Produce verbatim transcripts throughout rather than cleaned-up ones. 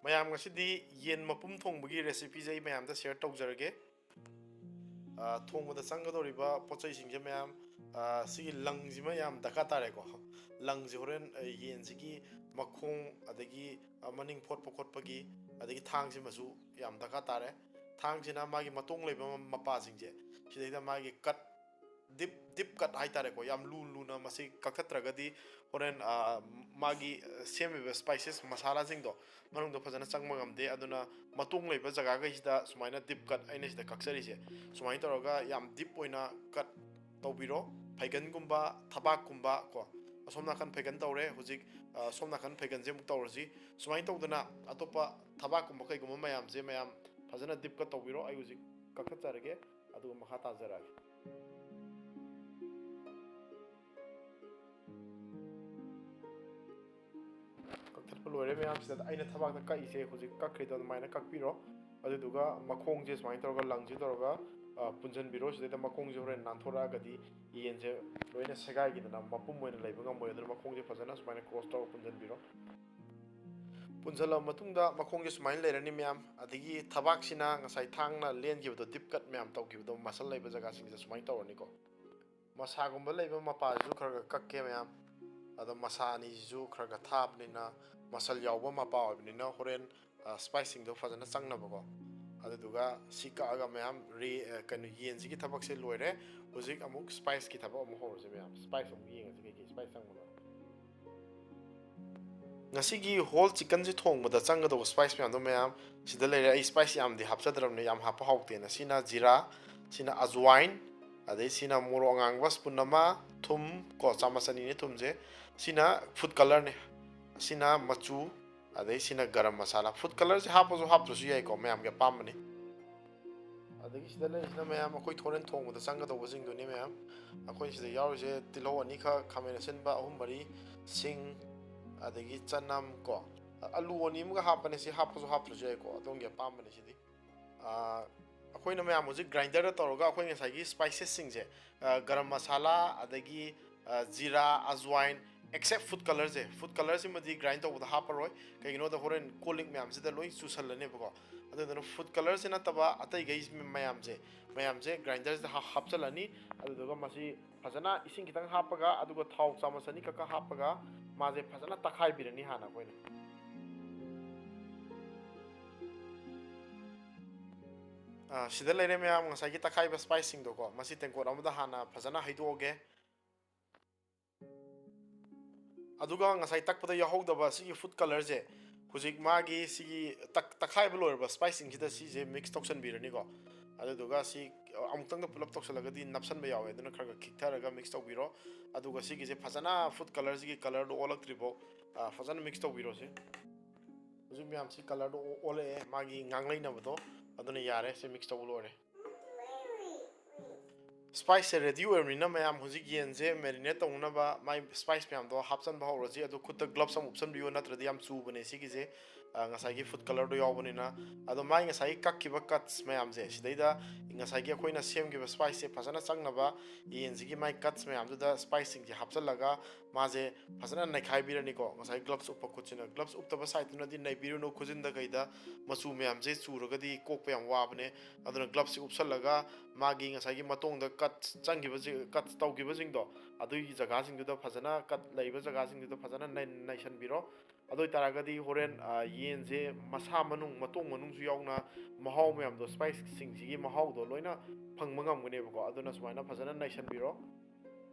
ꯃꯌꯥꯝ, ꯉꯁꯤꯗꯤ ꯌꯦꯟ ꯃꯄꯨꯝ ꯊꯣꯡꯕꯒꯤ recipeꯁꯦ ꯑꯩ ꯃꯌꯥꯝꯗ share ꯇꯧꯖꯔꯒꯦ꯫ ꯑ, ꯊꯣꯡꯕꯗ ꯆꯪꯒꯗꯧꯔꯤꯕ ꯄꯣꯠ ꯆꯩꯁꯤꯡꯁꯦ ꯃꯌꯥꯝ, ꯑ, ꯁꯤꯒꯤ ꯂꯪꯁꯤꯃ ꯌꯥꯝ ꯗꯔꯀꯥꯔ ꯇꯥꯔꯦꯀꯣ꯫ ꯂꯪꯁꯦ ꯍꯣꯔꯦꯟ, ꯑ, ꯌꯦꯟꯁꯤꯒꯤ ꯃꯈꯣꯡ, ꯑꯗꯒꯤ, ꯑ, ꯃꯅꯤꯡ ꯐꯣꯠꯄ ꯈꯣꯠꯄꯒꯤ, ꯑꯗꯒꯤ ꯊꯥꯡꯁꯤꯃꯁꯨ ꯌꯥꯝ ꯗꯔꯀꯥꯔ ꯇꯥꯔꯦ꯫ ꯊꯥꯡꯁꯤꯅ ꯃꯥꯒꯤ ꯃꯇꯣꯡ ꯂꯩꯕ ꯃꯄꯥꯁꯤꯡꯁꯦ, ꯁꯤꯗꯩꯗ ꯃꯥꯒꯤ ꯀꯠ, ꯗꯤꯞ ꯗꯤꯞ ꯀꯠ ꯍꯥꯏꯇꯥꯔꯦꯀꯣ, ꯌꯥꯝ ꯂꯨ ꯂꯨꯅ ꯃꯁꯤ ꯀꯛꯊꯠꯇ꯭ꯔꯒꯗꯤ ꯍꯣꯔꯦꯟ, ꯑ, ꯃꯥꯒꯤ, ꯑ, ꯁꯦꯝꯃꯤꯕ spices ꯃꯁꯥꯂꯥꯁꯤꯡꯗꯣ ꯃꯅꯨꯡꯗ ꯐꯖꯅ ꯆꯪꯕ ꯉꯝꯗꯦ꯫ ꯑꯗꯨꯅ ꯃꯇꯣꯡ ꯂꯩꯕ ꯖꯒꯥꯈꯩꯁꯤꯗ ꯁꯨꯃꯥꯏꯅ ꯗꯤꯞ ꯀꯠ, ꯑꯩꯅ ꯁꯤꯗ ꯀꯛꯆꯔꯤꯁꯦ, ꯁꯨꯃꯥꯏꯅ ꯇꯧꯔꯒ ꯌꯥꯝ ꯗꯤꯞ ꯑꯣꯏꯅ ꯀꯠ ꯇꯧꯕꯤꯔꯣ꯫ ꯐꯩꯒꯟꯒꯨꯝꯕ, ꯊꯕꯥꯛꯀꯨꯝꯕ ꯀꯣ, ꯑꯁꯣꯝ ꯅꯥꯀꯟ ꯐꯩꯒꯟ ꯇꯧꯔꯦ꯫ ꯍꯧꯖꯤꯛ, ꯑ, ꯁꯣꯝ ꯅꯥꯀꯟ ꯐꯩꯒꯟꯁꯦ ꯑꯃꯨꯛ ꯇꯧꯔꯁꯤ꯫ ꯁꯨꯃꯥꯏꯅ ꯇꯧꯗꯅ ꯑꯇꯣꯞꯄ ꯊꯕꯥꯛꯀꯨꯝꯕ ꯀꯩꯒꯨꯝꯕ ꯃꯌꯥꯝꯁꯦ ꯃꯌꯥꯝ ꯐꯖꯅ ꯗꯤꯞ ꯀꯠ ꯇꯧꯕꯤꯔꯣ꯫ ꯑꯩ ꯍꯧꯖꯤꯛ ꯀꯛꯊꯠꯆꯔꯒꯦ, ꯑꯗꯨꯒ ꯃꯈꯥ ꯇꯥꯖꯔꯛꯑꯒꯦ꯫ ꯀꯛꯊꯠꯄ ꯂꯣꯏꯔꯦ ꯃꯌꯥꯝꯁꯤꯗ꯫ ꯑꯩꯅ ꯊꯕꯥꯛꯇ ꯀꯛꯏꯁꯦ ꯍꯧꯖꯤꯛ ꯀꯛꯈ꯭ꯔꯤꯗꯣ ꯑꯗꯨꯃꯥꯏꯅ ꯀꯛꯄꯤꯔꯣ꯫ ꯑꯗꯨꯗꯨꯒ ꯃꯈꯣꯡꯁꯦ ꯁꯨꯃꯥꯏꯅ ꯇꯧꯔꯒ ꯂꯪꯁꯦ ꯇꯧꯔꯒ, ꯑ, ꯄꯨꯟꯁꯤꯟꯕꯤꯔꯣ꯫ ꯁꯤꯗꯩꯗ ꯃꯈꯣꯡꯁꯦ ꯍꯣꯔꯦꯟ ꯅꯥꯟꯊꯣꯔꯛꯑꯒꯗꯤ ꯌꯦꯟꯁꯦ ꯂꯣꯏꯅ ꯁꯦꯒꯥꯏꯈꯤꯗꯅ ꯃꯄꯨꯝ ꯑꯣꯏꯅ ꯂꯩꯕ ꯉꯝꯃꯣꯏ꯫ ꯑꯗꯨꯅ ꯃꯈꯣꯡꯁꯦ ꯐꯖꯅ ꯁꯨꯃꯥꯏꯅ cross ꯇꯧꯔꯒ ꯄꯨꯟꯁꯤꯟꯕꯤꯔꯣ꯫ ꯄꯨꯟꯁꯤꯜꯂꯕ ꯃꯇꯨꯡꯗ ꯃꯈꯣꯡꯁꯦ ꯁꯨꯃꯥꯏꯅ ꯂꯩꯔꯅꯤ ꯃꯌꯥꯝ꯫ ꯑꯗꯒꯤ ꯊꯕꯥꯛꯁꯤꯅ ꯉꯁꯥꯏ ꯊꯥꯡꯅ ꯂꯦꯟꯈꯤꯕꯗꯣ, ꯗꯤꯞ ꯀꯠ ꯃꯌꯥꯝ ꯇꯧꯈꯤꯕꯗꯣ, muscle ꯂꯩꯕ ꯖꯒꯥꯁꯤꯡꯁꯦ ꯁꯨꯃꯥꯏꯅ ꯇꯧꯔꯅꯤꯀꯣ꯫ ꯃꯁꯥꯒꯨꯝꯕ ꯂꯩꯕ ꯃꯄꯥꯁꯤꯁꯨ ꯈꯔ ꯈꯔ ꯀꯛꯀꯦ ꯃꯌꯥꯝ꯫ ꯑꯗꯣ ꯃꯁꯥ ꯑꯅꯤꯁꯤꯁꯨ ꯈꯔ ꯈꯔ ꯊꯥꯕꯅꯤꯅ, muscle ꯌꯥꯎꯕ ꯃꯄꯥ ꯑꯣꯏꯕꯅꯤꯅ ꯍꯣꯔꯦꯟ, ꯑ, spiceꯁꯤꯡꯗꯣ ꯐꯖꯅ ꯆꯪꯅꯕꯀꯣ꯫ ꯑꯗꯨꯗꯨꯒ ꯁꯤ ꯀꯛꯑꯒ ꯃꯌꯥꯝ ꯔꯦ-, ꯑ, ꯀꯩꯅꯣ, ꯌꯦꯟꯁꯤꯒꯤ ꯊꯕꯛꯁꯦ ꯂꯣꯏꯔꯦ꯫ ꯍꯧꯖꯤꯛ ꯑꯃꯨꯛ spiceꯀꯤ ꯊꯕꯛ ꯑꯃꯨꯛ ꯍꯧꯔꯁꯦ ꯃꯌꯥꯝ꯫ Spice ꯑꯃꯨꯛ ꯌꯦꯡꯉꯁꯤ ꯀꯩꯀꯩ spice ꯆꯪꯕꯅꯣ꯫ ꯉꯁꯤꯒꯤ whole chickenꯁꯦ ꯊꯣꯡꯕꯗ ꯆꯪꯒꯗꯧꯕ spice ꯃꯌꯥꯝꯗꯣ ꯃꯌꯥꯝ ꯁꯤꯗ ꯂꯩꯔꯦ꯫ ꯑꯩ spice ꯌꯥꯝꯗꯤ ꯍꯥꯞꯆꯗ꯭ꯔꯕꯅꯦ, ꯌꯥꯝ ꯍꯥꯞꯄ ꯍꯥꯎꯇꯦꯅ꯫ ꯁꯤꯅ ꯖꯤꯔꯥ, ꯁꯤꯅ ꯑꯖꯋꯥꯏꯟ, ꯑꯗꯩ ꯁꯤꯅ ꯃꯣꯔꯣꯛ ꯑꯉꯥꯡꯕ spoon ꯑꯃ, ꯊꯨꯝ ꯀꯣ, ꯆꯥꯃꯁ ꯑꯅꯤꯅꯦ ꯊꯨꯝꯁꯦ꯫ ꯁꯤꯅ food colourꯅꯦ, ꯁꯤꯅ ꯃꯆꯨ, ꯑꯗꯩ ꯁꯤꯅ ꯒꯔꯝ ꯃꯁꯥꯂꯥ꯫ Food colourꯁꯦ ꯍꯥꯞꯄꯁꯨ ꯍꯥꯞꯇ꯭ꯔꯁꯨ ꯌꯥꯏꯀꯣ, ꯃꯌꯥꯝꯒꯤ ꯑꯄꯥꯝꯕꯅꯤ꯫ ꯑꯗꯒꯤ ꯁꯤꯗ ꯂꯩꯔꯤꯁꯤꯅ ꯃꯌꯥꯝ ꯑꯩꯈꯣꯏ ꯍꯣꯔꯦꯟ ꯊꯣꯡꯕꯗ ꯆꯪꯒꯗꯧꯕꯁꯤꯡꯗꯨꯅꯤ ꯃꯌꯥꯝ꯫ ꯑꯩꯈꯣꯏ ꯁꯤꯗ ꯌꯥꯎꯔꯤꯁꯦ ꯇꯤꯜꯍꯧ ꯑꯅꯤꯈꯛ, ꯈꯥꯃꯦꯟ ꯑꯁꯤꯟꯕ ꯑꯍꯨꯝ ꯃꯔꯤ, ꯁꯤꯡ, ꯑꯗꯒꯤ ꯆꯅꯝ ꯀꯣ꯫ ꯑꯂꯨ ꯑꯅꯤ ꯑꯃꯒ ꯍꯥꯞꯄꯅꯦ, ꯁꯤ ꯍꯥꯞꯄꯁꯨ ꯍꯥꯞꯇ꯭ꯔꯁꯨ ꯌꯥꯏꯀꯣ, ꯑꯗꯣꯝꯒꯤ ꯑꯄꯥꯝꯕꯅꯦ ꯁꯤꯗꯤ꯫ ꯑꯥ, ꯑꯩꯈꯣꯏꯅ ꯃꯌꯥꯝ ꯍꯧꯖꯤꯛ grinderꯗ ꯇꯧꯔꯒ ꯑꯩꯈꯣꯏ ꯉꯁꯥꯏꯒꯤ spicesꯁꯤꯡꯁꯦ, ꯑꯥ, ꯒꯔꯝ ꯃꯁꯥꯂꯥ, ꯑꯗꯒꯤ, ꯑꯥ, ꯖꯤꯔꯥ, ꯑꯖꯋꯥꯏꯟ, ꯑꯦꯛꯁꯦꯞ ꯐꯨꯗ ꯀꯂꯔꯁꯦ, ꯐꯨꯗ ꯀꯂꯔꯁꯤꯃꯗꯤ ꯒ꯭ꯔꯥꯏꯟ ꯇꯧꯕꯗ ꯍꯥꯞꯄꯔꯣꯏ꯫ ꯀꯩꯒꯤꯅꯣꯗ ꯍꯣꯔꯦꯟ ꯀꯣꯜ ꯂꯤꯛ ꯃꯌꯥꯝꯁꯤꯗ ꯂꯣꯏ ꯆꯨꯁꯜꯂꯅꯦꯕꯀꯣ꯫ ꯑꯗꯨꯗꯨꯅ ꯐꯨꯗ ꯀꯂꯔꯁꯦ ꯅꯠꯇꯕ ꯑꯇꯩꯈꯩ ꯃꯌꯥꯝꯁꯦ, ꯃꯌꯥꯝꯁꯦ ꯒ꯭ꯔꯥꯏꯟꯗꯔꯁꯤꯗ ꯍꯥ- ꯍꯥꯞꯆꯤꯜꯂꯅꯤ꯫ ꯑꯗꯨꯗꯨꯒ ꯃꯁꯤ ꯐꯖꯅ ꯏꯁꯤꯡ ꯈꯤꯇꯪ ꯍꯥꯞꯄꯒ, ꯑꯗꯨꯒ ꯊꯥꯎ ꯆꯥꯃꯁ ꯑꯅꯤꯈꯛꯀ ꯍꯥꯞꯄꯒ ꯃꯥꯁꯦ ꯐꯖꯅ ꯇꯛꯈꯥꯏꯕꯤꯔꯅꯤ ꯍꯥꯟꯅ ꯑꯩꯈꯣꯏꯅ꯫ ꯑꯥ, ꯁꯤꯗ ꯂꯩꯔꯦ ꯃꯌꯥꯝ, ꯉꯁꯥꯏꯒꯤ ꯇꯛꯈꯥꯏꯕ ꯁ꯭ꯄꯥꯏꯁꯁꯤꯡꯗꯣꯀꯣ꯫ ꯃꯁꯤ ꯇꯦꯡꯀꯣꯠ ꯑꯃꯗ ꯍꯥꯟꯅ ꯐꯖꯅ ꯍꯩꯗꯣꯛꯑꯒꯦ꯫ ꯑꯗꯨꯒ ꯉꯁꯥꯏ ꯇꯛꯄꯗ ꯌꯥꯎꯍꯧꯗꯕ ꯁꯤꯒꯤ ꯐꯨꯗ ꯀꯂꯔꯁꯦ, ꯍꯧꯖꯤꯛ ꯃꯥꯒꯤ ꯁꯤꯒꯤ ꯇꯛ-, ꯇꯛꯈꯥꯏꯕ ꯂꯣꯏꯔꯕ ꯁ꯭ꯄꯥꯏꯁꯁꯤꯡꯁꯤꯗ ꯁꯤꯁꯦ ꯃꯤꯛꯁ ꯇꯧꯁꯟꯕꯤꯔꯅꯤꯀꯣ꯫ ꯑꯗꯨꯗꯨꯒ ꯁꯤ ꯑꯃꯨꯛꯇꯪꯗ ꯄꯨꯂꯞ ꯇꯧꯁꯜꯂꯒꯗꯤ ꯅꯞꯁꯟꯕ ꯌꯥꯎꯋꯦ, ꯑꯗꯨꯅ ꯈꯔ ꯈꯔ ꯈꯤꯛꯊꯔꯒ ꯃꯤꯛꯁ ꯇꯧꯕꯤꯔꯣ꯫ ꯑꯗꯨꯒ ꯁꯤꯒꯤꯁꯦ ꯐꯖꯅ ꯐꯨꯗ ꯀꯂꯔꯁꯤꯒꯤ ꯀꯂꯔꯗꯣ ꯑꯣꯜꯂꯛꯇ꯭ꯔꯤꯐꯥꯎ, ꯑ, ꯐꯖꯅ ꯃꯤꯛꯁ ꯇꯧꯕꯤꯔꯣ꯫ ꯁꯤ ꯍꯧꯖꯤꯛ ꯃꯌꯥꯝꯁꯤ ꯀꯂꯔꯗꯣ ꯑꯣ-, ꯑꯣꯜꯂꯛꯑꯦ, ꯃꯥꯒꯤ ꯉꯥꯡꯂꯩꯅꯕꯗꯣ, ꯑꯗꯨꯅ ꯌꯥꯔꯦ꯫ ꯁꯤ ꯃꯤꯛꯁ ꯇꯧꯕ ꯂꯣꯏꯔꯦ꯫ ꯁ꯭ꯄꯥꯏꯁꯁꯦ ꯔꯦꯗꯤ ꯑꯣꯏꯔꯕꯅꯤꯅ ꯃꯌꯥꯝ, ꯍꯧꯖꯤꯛ ꯌꯦꯟꯁꯦ ꯃꯦꯔꯤꯅꯦꯠ ꯇꯧꯅꯕ ꯃꯥꯏ ꯁ꯭ꯄꯥꯏꯁ ꯃꯌꯥꯝꯗꯣ ꯍꯥꯞꯆꯟꯕ ꯍꯧꯔꯁꯤ꯫ ꯑꯗꯣ ꯈꯨꯠꯇ ꯒ꯭ꯂꯞꯁ ꯑꯃ ꯎꯞꯁꯟꯕꯤꯌꯨ, ꯅꯠꯇ꯭ꯔꯗꯤ ꯌꯥꯝ ꯆꯨꯕꯅꯦ ꯁꯤꯒꯤꯁꯦ, ꯑ, ꯉꯁꯥꯏꯒꯤ ꯐꯨꯗ ꯀꯂꯔꯗꯣ ꯌꯥꯎꯕꯅꯤꯅ꯫ ꯑꯗꯣ ꯃꯥꯏ ꯉꯁꯥꯏꯒꯤ ꯀꯛꯈꯤꯕ ꯀꯠꯁ ꯃꯌꯥꯝꯁꯦ, ꯁꯤꯗꯩꯗ ꯉꯁꯥꯏꯒꯤ ꯑꯩꯈꯣꯏꯅ ꯁꯦꯝꯈꯤꯕ ꯁ꯭ꯄꯥꯏꯁꯁꯦ ꯐꯖꯅ ꯆꯪꯅꯕ ꯌꯦꯟꯁꯤꯒꯤ ꯃꯥꯏ ꯀꯠꯁ ꯃꯌꯥꯝꯗꯨꯗ ꯁ꯭ꯄꯥꯏꯁꯁꯤꯡꯁꯦ ꯍꯥꯞꯆꯜꯂꯒ ꯃꯥꯁꯦ ꯐꯖꯅ ꯅꯩꯈꯥꯏꯕꯤꯔꯅꯤꯀꯣ꯫ ꯉꯁꯥꯏ ꯒ꯭ꯂꯞꯁ ꯎꯞꯄ ꯈꯨꯠꯁꯤꯅ, ꯒ꯭ꯂꯞꯁ ꯎꯞꯇꯕ ꯁꯥꯏꯠꯇꯨꯅꯗꯤ ꯅꯩꯕꯤꯔꯨꯅꯨ, ꯈꯨꯖꯤꯟꯗ ꯀꯩꯗ ꯃꯆꯨ ꯃꯌꯥꯝꯁꯦ ꯆꯨꯔꯒꯗꯤ ꯀꯣꯛꯄ ꯌꯥꯝ ꯋꯥꯕꯅꯦ꯫ ꯑꯗꯨꯅ ꯒ꯭ꯂꯞꯁꯁꯦ ꯎꯞꯁꯜꯂꯒ ꯃꯥꯒꯤ ꯉꯁꯥꯏꯒꯤ ꯃꯇꯣꯡꯗ ꯀꯠ ꯆꯪꯈꯤꯕꯁꯤ-, ꯀꯠ ꯇꯧꯈꯤꯕꯁꯤꯡꯗꯣ, ꯑꯗꯨꯒꯤ ꯖꯒꯥꯁꯤꯡꯗꯨꯗ ꯐꯖꯅ, ꯀꯠ ꯂꯩꯕ ꯖꯒꯥꯁꯤꯡꯗꯨꯗ ꯐꯖꯅ ꯅꯩ-, ꯅꯩꯁꯟꯕꯤꯔꯣ꯫ ꯑꯗꯨ ꯑꯣꯏꯇꯥꯔꯒꯗꯤ ꯍꯣꯔꯦꯟ, ꯑ, ꯌꯦꯟꯁꯦ ꯃꯁꯥ ꯃꯅꯨꯡ, ꯃꯇꯣꯡ ꯃꯅꯨꯡꯁꯨ ꯌꯥꯎꯅ ꯃꯍꯥꯎ ꯃꯌꯥꯝꯗꯣ, ꯁ꯭ꯄꯥꯏꯁꯁꯤꯡꯁꯤꯒꯤ ꯃꯍꯥꯎꯗꯣ ꯂꯣꯏꯅ ꯐꯪꯕ ꯉꯝꯒꯅꯦꯕꯀꯣ꯫ ꯑꯗꯨꯅ ꯁꯨꯃꯥꯏꯅ ꯐꯖꯅ ꯅꯩꯁꯟꯕꯤꯔꯣ꯫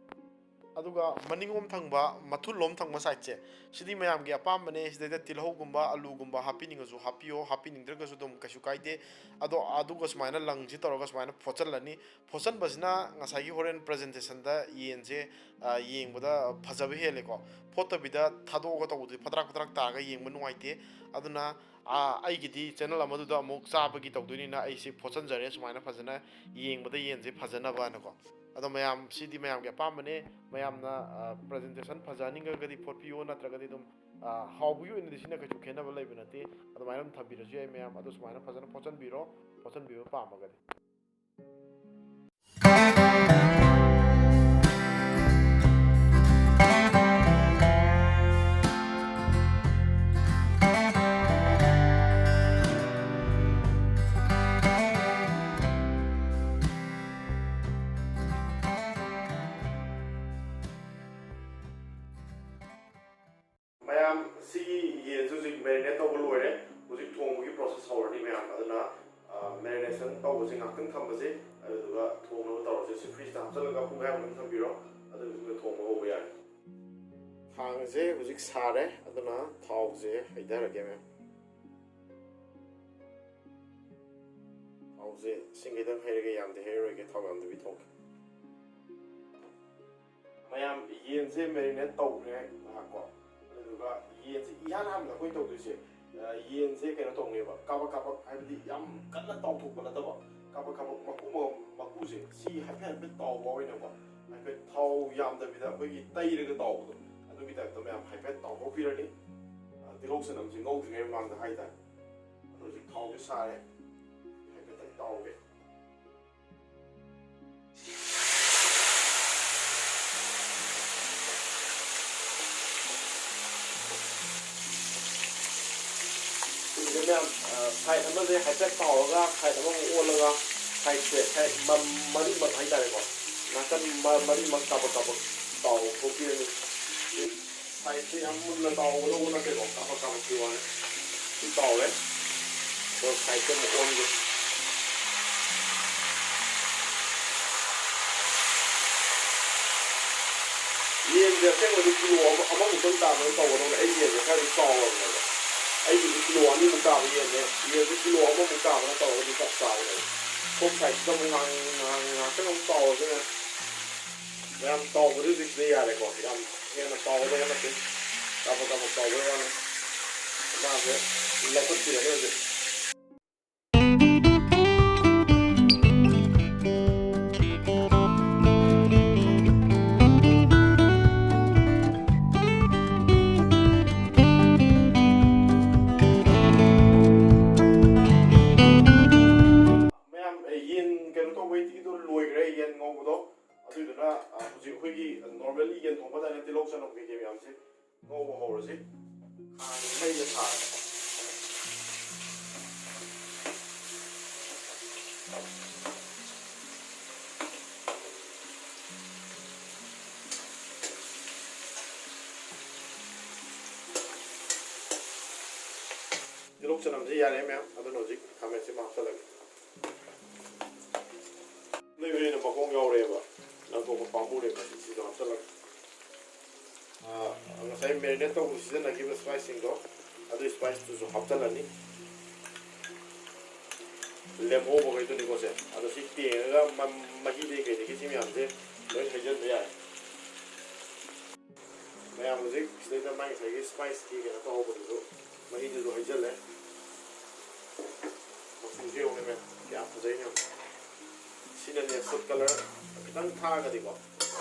ꯑꯗꯨꯒ ꯃꯅꯤꯡꯂꯣꯝ ꯊꯪꯕ, ꯃꯊꯨꯜꯂꯣꯝ ꯊꯪꯕ ꯁꯥꯏꯠꯁꯦ, ꯁꯤꯗꯤ ꯃꯌꯥꯝꯒꯤ ꯑꯄꯥꯝꯕꯅꯦ꯫ ꯁꯤꯗꯩꯗ ꯇꯤꯜꯍꯧꯒꯨꯝꯕ, ꯑꯂꯨꯒꯨꯝꯕ ꯍꯥꯞꯄꯤꯅꯤꯡꯉꯁꯨ ꯍꯥꯞꯄꯤꯌꯣ, ꯍꯥꯞꯄꯤꯅꯤꯡꯗ꯭ꯔꯒꯁꯨ ꯑꯗꯨꯝ ꯀꯩꯁꯨ ꯀꯥꯏꯗꯦ꯫ ꯑꯗꯣ ꯑꯗꯨꯒ ꯁꯨꯃꯥꯏꯅ ꯂꯪꯁꯤ ꯇꯧꯔꯒ ꯁꯨꯃꯥꯏꯅ ꯐꯣꯠꯆꯜꯂꯅꯤ꯫ ꯐꯣꯠꯆꯟꯕꯁꯤꯅ ꯉꯁꯥꯏꯒꯤ ꯍꯣꯔꯦꯟ ꯄ꯭ꯔꯖꯦꯟꯇꯦꯁꯟꯗ ꯌꯦꯟꯁꯦ, ꯑ, ꯌꯦꯡꯕꯗ ꯐꯖꯕ ꯍꯦꯜꯂꯦꯀꯣ꯫ ꯐꯣꯠꯇꯕꯤꯗ ꯊꯥꯗꯣꯛꯑꯒ ꯇꯧꯕꯗꯨꯗꯤ ꯐꯗ꯭ꯔꯥꯛ ꯐꯗ꯭ꯔꯥꯛ ꯇꯥꯔꯒ ꯌꯦꯡꯕ ꯅꯨꯡꯉꯥꯏꯇꯦ꯫ ꯑꯗꯨꯅ, ꯑ, ꯑꯩꯒꯤꯗꯤ ꯆꯦꯅꯦꯜ ꯑꯃꯗꯨꯗ ꯑꯃꯨꯛ ꯆꯥꯕꯒꯤ ꯇꯧꯗꯣꯏꯅꯤꯅ ꯑꯩꯁꯦ ꯐꯣꯠꯆꯟꯖꯔꯦ꯫ ꯁꯨꯃꯥꯏꯅ ꯐꯖꯅ ꯌꯦꯡꯕꯗ ꯌꯦꯟꯁꯦ ꯐꯖꯅꯕꯅꯀꯣ꯫ ꯑꯗꯣ ꯃꯌꯥꯝ, ꯁꯤꯗꯤ ꯃꯌꯥꯝꯒꯤ ꯑꯄꯥꯝꯕꯅꯦ꯫ ꯃꯌꯥꯝꯅ, ꯑ, ꯄ꯭ꯔꯖꯦꯟꯇꯦꯁꯟ ꯐꯖꯍꯟꯅꯤꯡꯉꯒꯗꯤ ꯐꯣꯠꯄꯤꯌꯣ, ꯅꯠꯇ꯭ꯔꯒꯗꯤ ꯑꯗꯨꯝ, ꯑ, ꯍꯥꯎꯕꯒꯤ ꯑꯣꯏꯅꯗꯤ ꯁꯤꯅ ꯀꯩꯁꯨ ꯈꯦꯠꯅꯕ ꯂꯩꯕ ꯅꯠꯇꯦ꯫ ꯑꯗꯨꯃꯥꯏꯅ ꯑꯗꯨꯝ ꯊꯝꯕꯤꯔꯁꯨ ꯌꯥꯏ ꯃꯌꯥꯝ꯫ ꯑꯗꯣ ꯁꯨꯃꯥꯏꯅ ꯐꯖꯅ ꯐꯣꯠꯆꯟꯕꯤꯔꯣ, ꯐꯣꯠꯆꯟꯕꯤꯕ ꯄꯥꯝꯃꯒꯗꯤ꯫ ꯇꯧꯕꯁꯦ ꯉꯥꯏꯍꯥꯛꯇꯪ ꯊꯝꯕꯁꯦ, ꯑꯗꯨꯗꯨꯒ ꯊꯣꯡꯅꯕ ꯇꯧꯔꯁꯦ꯫ ꯁꯤ ꯐ꯭ꯔꯤꯖꯇ ꯍꯥꯞꯆꯜꯂꯒ ꯄꯨꯡꯈꯥꯏꯃꯨꯛꯇꯪ ꯊꯝꯕꯤꯔꯣ, ꯑꯗꯨꯒꯤ ꯃꯇꯨꯡꯗ ꯊꯣꯡꯕ ꯍꯧꯕ ꯌꯥꯔꯦ꯫ ꯈꯥꯡꯁꯦ ꯍꯧꯖꯤꯛ ꯁꯥꯔꯦ, ꯑꯗꯨꯅ ꯊꯥꯎꯁꯦ ꯍꯩꯊꯔꯒꯦ, ꯃꯌꯥꯝ꯫ ꯊꯥꯎꯁꯦ ꯏꯁꯤꯡ ꯈꯤꯇꯪ ꯍꯩꯔꯒ, ꯌꯥꯝꯗꯤ ꯍꯩꯔꯔꯣꯏꯒꯦ, ꯊꯥꯎ ꯌꯥꯝꯗꯕꯤ ꯊꯣꯡꯒꯦ꯫ ꯃꯌꯥꯝ, ꯌꯦꯟꯁꯦ ꯃꯦꯔꯤꯅꯦꯠ ꯇꯧꯈ꯭ꯔꯦ ꯉꯥꯏꯍꯥꯛꯀꯣ꯫ ꯑꯗꯨꯗꯨꯒ ꯌꯦꯟꯁꯦ ꯏꯍꯥꯟ ꯍꯥꯟꯕꯗ ꯑꯩꯈꯣꯏ ꯇꯧꯗꯣꯏꯁꯦ, ꯑ, ꯌꯦꯟꯁꯦ ꯀꯩꯅꯣ ꯇꯧꯅꯦꯕ, ꯀꯥꯕꯛ ꯀꯥꯕꯛ, ꯍꯥꯏꯕꯗꯤ ꯌꯥꯝ ꯀꯟꯅ ꯇꯥꯎꯊꯣꯛꯄ ꯅꯠꯇꯕ, ꯀꯥꯕꯛ ꯀꯥꯕꯛ ꯃꯀꯨ ꯃ-, ꯃꯀꯨꯁꯦ ꯁꯤ ꯍꯥꯏꯐꯦꯠ ꯍꯥꯏꯐꯦꯠ ꯇꯥꯎꯕ ꯑꯣꯏꯅꯀꯣ, ꯍꯥꯏꯐꯦꯠ ꯊꯥꯎ ꯌꯥꯝꯗꯕꯤꯗ ꯑꯩꯈꯣꯏꯒꯤ ꯇꯩꯔꯒ ꯇꯥꯎꯕꯗꯣ, ꯑꯗꯨꯒꯤ ꯇꯥꯏꯞꯇ ꯃꯌꯥꯝ ꯍꯥꯏꯐꯦꯠ ꯇꯥꯎꯊꯣꯛꯄꯤꯔꯅꯤ꯫ ꯑ, ꯇꯤꯜꯍꯧ ꯆꯅꯝꯁꯦ ꯉꯧꯗ꯭ꯔꯤꯉꯩ ꯃꯃꯥꯡꯗ ꯍꯥꯏꯇꯥꯔꯦ꯫ ꯑꯗꯣ ꯍꯧꯖꯤꯛ ꯊꯥꯎꯁꯦ ꯁꯥꯔꯦ, ꯍꯥꯏꯐꯦꯠꯇꯪ ꯇꯥꯎꯒꯦ꯫ ꯁꯤꯁꯦ ꯃꯌꯥꯝ, ꯑ, ꯁꯥꯏꯠ ꯑꯃꯁꯦ ꯍꯥꯏꯐꯦꯠ ꯇꯥꯎꯔꯒ, ꯁꯥꯏꯠ ꯑꯃꯃꯨꯛ ꯑꯣꯜꯂꯒ, ꯁꯥꯏꯠꯁꯦ, ꯁꯥꯏꯠ ꯃ-, ꯃꯔꯤꯃꯛ ꯍꯥꯏꯇꯥꯔꯦꯀꯣ, ꯅꯥꯀꯟ ꯃ-, ꯃꯔꯤꯃꯛ ꯀꯥꯕꯛ ꯀꯥꯕꯛ ꯇꯥꯎꯊꯣꯛꯄꯤꯔꯅꯤ꯫ ꯁꯥꯏꯠꯁꯦ ꯌꯥꯝ ꯃꯨꯟꯅ ꯇꯥꯎꯒꯗꯧꯕ ꯅꯠꯇꯦꯀꯣ, ꯀꯥꯕꯛ ꯀꯥꯕꯛꯀꯤ ꯋꯥꯅꯤ꯫ ꯁꯤ ꯇꯥꯎꯔꯦ꯫ ꯑꯗꯣ ꯁꯥꯏꯠꯇ ꯑꯃꯨꯛ ꯑꯣꯟꯒꯦ꯫ ꯌꯦꯟꯁꯦ ꯑꯁꯦꯡꯕꯗꯤ ꯀꯤꯂꯣ ꯑꯃ, ꯑꯃꯃꯨꯛꯇꯪ ꯇꯥꯕꯅ ꯇꯧꯒꯗꯧꯅꯦ꯫ ꯑꯩ ꯌꯦꯟꯁꯦ ꯈꯔꯗꯤ ꯆꯥꯎꯔꯕꯅꯦꯕ꯫ ꯑꯩꯒꯤꯗꯤ ꯀꯤꯂꯣ ꯑꯅꯤꯃꯨꯛ ꯇꯥꯕ ꯌꯦꯟꯅꯦ꯫ ꯌꯦꯟꯁꯦ ꯀꯤꯂꯣ ꯑꯃꯃꯨꯛ ꯇꯥꯕꯅ ꯇꯧꯔꯒꯗꯤ ꯆꯞ ꯆꯥꯕꯅꯦꯕ꯫ ꯁꯣꯝ ꯁꯥꯏꯠꯁꯤꯗ ꯑꯃꯨꯛ ꯉꯥꯡ-, ꯉꯥꯡ-, ꯉꯥꯛꯇꯪ ꯑꯃꯨꯛ ꯇꯥꯎꯔꯒꯅꯦ꯫ ꯃꯌꯥꯝ ꯇꯥꯎꯕꯗꯨꯗꯤ ꯁꯤꯗ ꯌꯥꯔꯦꯀꯣ꯫ ꯌꯥꯝ ꯍꯦꯟꯅ ꯇꯥꯎꯒꯗꯕ ꯅꯠꯇꯦ꯫ ꯀꯥꯕꯛ ꯀꯥꯕꯛ ꯇꯥꯎꯕꯩ ꯋꯥꯅꯤ꯫ ꯃꯥꯁꯦ ꯂꯧꯈꯠꯄꯤꯔꯅꯤ ꯍꯧꯖꯤꯛ꯫ ꯃꯌꯥꯝ, ꯑꯦ, ꯌꯦꯟ ꯀꯩꯅꯣ ꯇꯧꯕꯩꯗꯤꯗꯣ ꯂꯣꯏꯈ꯭ꯔꯦ, ꯌꯦꯟ ꯉꯧꯕꯗꯣ꯫ ꯑꯗꯨꯗꯨꯅ, ꯑ, ꯍꯧꯖꯤꯛ ꯑꯩꯈꯣꯏꯒꯤ normally ꯌꯦꯟ ꯊꯣꯡꯕ ꯑꯗꯨꯃꯥꯏꯅ ꯇꯤꯜꯍꯧ ꯆꯅꯝ ꯀꯩꯀꯩ ꯃꯌꯥꯝꯁꯦ ꯉꯧꯕ ꯍꯧꯔꯁꯤ꯫ ꯈꯥꯡꯁꯦ ꯃꯩꯗ ꯊꯥꯔꯒ꯫ ꯇꯤꯜꯍꯧ ꯆꯅꯝꯁꯦ ꯌꯥꯔꯦ ꯃꯌꯥꯝ, ꯑꯗꯨꯅ ꯍꯧꯖꯤꯛ ꯈꯥꯃꯦꯟꯁꯤꯃ ꯍꯥꯞꯆꯤꯜꯂꯒꯦ꯫ ꯌꯥꯎꯔꯦꯕ, ꯂꯪꯊꯣꯛꯄ ꯄꯥꯝꯃꯨꯔꯦꯕ꯫ ꯁꯤꯁꯨ ꯍꯥꯞꯆꯤꯜꯂꯒ, ꯑꯥ, ꯉꯁꯥꯏ marinate ꯇꯧꯕ ꯁꯤꯖꯤꯟꯅꯈꯤꯕ spiceꯁꯤꯡꯗꯣ, ꯑꯗꯨ spiceꯇꯨꯁꯨ ꯍꯥꯞꯆꯤꯜꯂꯅꯤ꯫ ꯂꯦꯝꯍꯧꯕꯈꯩꯗꯨꯅꯤꯀꯣ ꯁꯦ꯫ ꯑꯗꯣ ꯁꯤ ꯇꯦꯡꯉꯒ ꯃ-, ꯃꯍꯤꯗꯒꯤ ꯀꯩꯗꯒꯤ ꯁꯤ ꯃꯌꯥꯝꯁꯦ ꯂꯣꯏ ꯍꯩꯖꯤꯟꯕ ꯌꯥꯔꯦ꯫ ꯃꯌꯥꯝ ꯍꯧꯖꯤꯛ ꯁꯤꯗꯩꯗ ꯃꯥꯏ ꯉꯁꯥꯏꯒꯤ spiceꯀꯤ ꯀꯩꯅꯣ ꯇꯧꯍꯧꯕꯗꯨꯁꯨ, ꯃꯍꯤꯗꯨꯁꯨ ꯍꯩꯖꯤꯜꯂꯦ꯫ ꯃꯆꯨꯁꯦ ꯌꯦꯡꯉꯨꯅꯦ ꯃꯌꯥꯝ, ꯀꯌꯥꯝ ꯐꯖꯩ ꯌꯦꯡꯉꯨ꯫ ꯁꯤꯅꯅꯦ food colour ꯈꯤꯇꯪ ꯊꯥꯛꯑꯒꯗꯤꯀꯣ,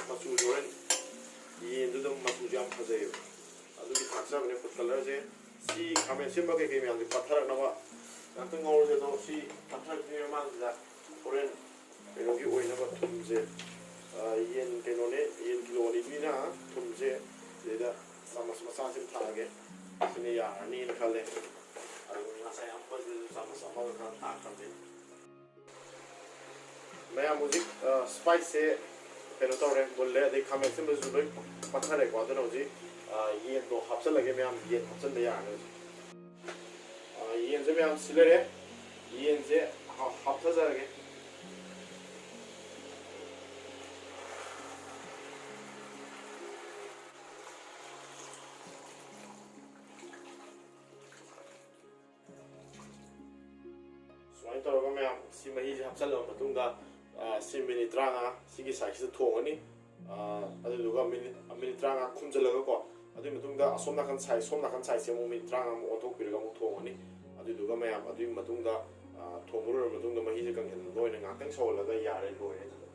ꯃꯆꯨꯁꯦ ꯍꯣꯔꯦꯟ ꯌꯦꯟꯗꯨꯗ ꯃꯆꯨꯁꯦ ꯌꯥꯝ ꯐꯖꯩꯌꯦꯕ꯫ ꯑꯗꯨꯒꯤ ꯊꯥꯛꯆꯕꯅꯦ food colourꯁꯦ꯫ ꯁꯤ ꯈꯥꯃꯦꯟ ꯑꯁꯤꯟꯕ ꯀꯩꯀꯩ ꯃꯌꯥꯝꯁꯦ ꯄꯠꯊꯔꯛꯅꯕ ꯉꯥꯛꯇꯪ ꯉꯧꯔꯁꯦ꯫ ꯑꯗꯣ ꯁꯤ ꯄꯠꯊꯔꯛꯇ꯭ꯔꯤꯉꯩ ꯃꯃꯥꯡꯁꯤꯗ ꯍꯣꯔꯦꯟ ꯀꯩꯅꯣꯒꯤ ꯑꯣꯏꯅꯕ ꯊꯨꯝꯁꯦ, ꯑ, ꯌꯦꯟ ꯀꯩꯅꯣꯅꯦ, ꯌꯦꯟ ꯀꯤꯂꯣ ꯑꯅꯤꯅꯤꯅ ꯊꯨꯝꯁꯦ ꯁꯤꯗꯩꯗ ꯆꯥꯃꯁ ꯃꯆꯥꯁꯤꯃ ꯊꯥꯛꯑꯒꯦ꯫ ꯁꯤꯅ ꯌꯥꯔꯅꯤꯅ ꯈꯜꯂꯦ꯫ ꯑꯗꯨ ꯉꯁꯥꯏ ꯑꯃꯨꯛꯀꯁꯨ ꯆꯥꯃꯁ ꯑꯃꯒ ꯈꯔ ꯊꯥꯛꯈ꯭ꯔꯕꯅꯤ꯫ ꯃꯌꯥꯝ ꯍꯧꯖꯤꯛ, ꯑ, spiceꯁꯦ ꯀꯩꯅꯣ ꯇꯧꯔꯦ, ꯃꯨꯜꯂꯦ, ꯑꯗꯩ ꯈꯥꯃꯦꯟ ꯑꯁꯤꯟꯕꯁꯨ ꯂꯣꯏ ꯄꯠꯊꯔꯦꯀꯣ꯫ ꯑꯗꯨꯅ ꯍꯧꯖꯤꯛ, ꯑ, ꯌꯦꯟꯗꯣ ꯍꯥꯞꯆꯤꯜꯂꯒꯦ ꯃꯌꯥꯝ, ꯌꯦꯟ ꯍꯥꯞꯆꯤꯟꯕ ꯌꯥꯔꯅꯤ ꯍꯧꯖꯤꯛ꯫ ꯑ, ꯌꯦꯟꯁꯦ ꯃꯌꯥꯝ ꯁꯤ ꯂꯩꯔꯦ, ꯌꯦꯟꯁꯦ ꯍꯥ-, ꯍꯥꯞꯊꯖꯔꯒꯦ꯫ ꯁꯨꯃꯥꯏꯅ ꯇꯧꯔꯒ ꯃꯌꯥꯝ ꯁꯤ ꯃꯍꯤꯁꯦ ꯍꯥꯞꯆꯤꯜꯂꯕ ꯃꯇꯨꯡꯗ, ꯑ, ꯁꯤ ꯃꯤꯅꯤꯠ ꯇꯔꯥꯃꯉꯥ ꯁꯤꯒꯤ sideꯁꯤꯗ ꯊꯣꯡꯉꯅꯤ꯫ ꯑ, ꯑꯗꯨꯗꯨꯒ ꯃꯤꯅꯤꯠ, ꯃꯤꯅꯤꯠ ꯇꯔꯥꯃꯉꯥ ꯈꯨꯝꯖꯤꯜꯂꯒ ꯀꯣ, ꯑꯗꯨꯒꯤ ꯃꯇꯨꯡꯗ ꯑꯁꯣꯝ ꯅꯥꯀꯟ side, ꯁꯣꯝ ꯅꯥꯀꯟ sideꯁꯦ ꯑꯃꯨꯛ ꯃꯤꯅꯤꯠ ꯇꯔꯥꯃꯉꯥꯃꯨꯛ ꯑꯣꯟꯊꯣꯛꯄꯤꯔꯒ ꯑꯃꯨꯛ ꯊꯣꯡꯉꯅꯤ꯫ ꯑꯗꯨꯗꯨꯒ ꯃꯌꯥꯝ ꯑꯗꯨꯒꯤ ꯃꯇꯨꯡꯗ, ꯑ, ꯊꯣꯡꯕ ꯂꯣꯏꯔꯕ ꯃꯇꯨꯡꯗ ꯃꯍꯤꯁꯦ ꯀꯪꯁꯤꯜꯂꯒ ꯑꯣꯏꯅ ꯉꯥꯛꯇꯪ ꯁꯧꯍꯜꯂꯒ ꯌꯥꯔꯦ, ꯂꯣꯏꯔꯦ ꯑꯗꯨꯗ꯫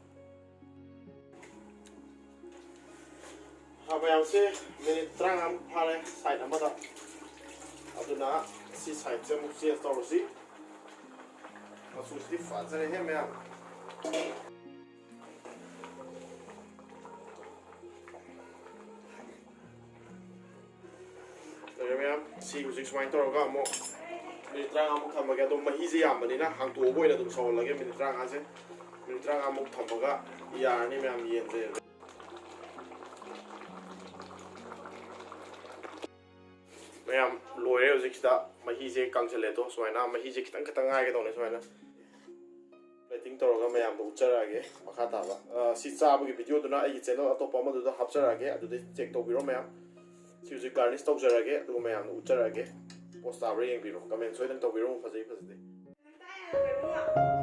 ꯍꯥ, ꯃꯌꯥꯝꯁꯦ ꯃꯤꯅꯤꯠ ꯇꯔꯥꯃꯉꯥꯃꯨꯛ ꯐꯥꯔꯦ side ꯑꯃꯗ꯫ ꯑꯗꯨꯅ ꯁꯤ sideꯁꯦ ꯑꯃꯨꯛ change ꯇꯧꯔꯁꯤ꯫ ꯃꯆꯨꯁꯤꯗꯤ ꯐꯖꯔꯦꯍꯦ ꯃꯌꯥꯝ꯫ ꯂꯣꯏꯔꯦ ꯃꯌꯥꯝ, ꯁꯤ ꯍꯧꯖꯤꯛ ꯁꯨꯃꯥꯏꯅ ꯇꯧꯔꯒ ꯑꯃꯨꯛ ꯃꯤꯅꯤꯠ ꯇꯔꯥꯃꯉꯥꯃꯨꯛ ꯊꯝꯃꯒꯦ꯫ ꯑꯗꯣ ꯃꯍꯤꯁꯦ ꯌꯥꯝꯕꯅꯤꯅ ꯍꯥꯡꯇꯣꯛꯑꯒ ꯑꯣꯏꯅ ꯑꯗꯨꯝ ꯁꯧꯍꯜꯂꯒꯦ ꯃꯤꯅꯤꯠ ꯇꯔꯥꯃꯉꯥꯁꯦ꯫ ꯃꯤꯅꯤꯠ ꯇꯔꯥꯃꯉꯥꯃꯨꯛ ꯊꯝꯃꯒ ꯌꯥꯔꯅꯤ ꯃꯌꯥꯝ, ꯌꯦꯟꯁꯦ꯫ ꯃꯌꯥꯝ ꯂꯣꯏꯔꯦ ꯍꯧꯖꯤꯛꯁꯤꯗ꯫ ꯃꯍꯤꯁꯦ ꯀꯪꯁꯜꯂꯦ꯫ ꯑꯗꯣ ꯁꯨꯃꯥꯏꯅ ꯃꯍꯤꯁꯦ ꯈꯤꯇꯪ ꯈꯤꯇꯪ ꯉꯥꯏꯒꯦ ꯇꯧꯅꯦ ꯁꯨꯃꯥꯏꯅ꯫ Setting ꯇꯧꯔꯒ ꯃꯌꯥꯝꯗ ꯎꯠꯆꯔꯛꯑꯒꯦ꯫ ꯃꯈꯥ ꯇꯥꯕ, ꯑ, ꯁꯤ ꯆꯥꯕꯒꯤ video ꯗꯨꯅ ꯑꯩꯒꯤ channel ꯑꯇꯣꯞꯄ ꯑꯃꯗꯨꯗ ꯍꯥꯞꯆꯔꯛꯑꯒꯦ, ꯑꯗꯨꯗ check ꯇꯧꯕꯤꯔꯣ ꯃꯌꯥꯝ꯫ ꯁꯤ ꯍꯧꯖꯤꯛ garnish ꯇꯧꯖꯔꯛꯑꯒꯦ, ꯑꯗꯨꯒ ꯃꯌꯥꯝꯗ ꯎꯠꯆꯔꯛꯑꯒꯦ꯫ Post ꯇꯥꯕ꯭ꯔꯥ ꯌꯦꯡꯕꯤꯔꯣ, comment ꯁꯣꯏꯗꯅ ꯇꯧꯕꯤꯔꯣ, ꯐꯖꯩ ꯐꯖꯗꯦ꯫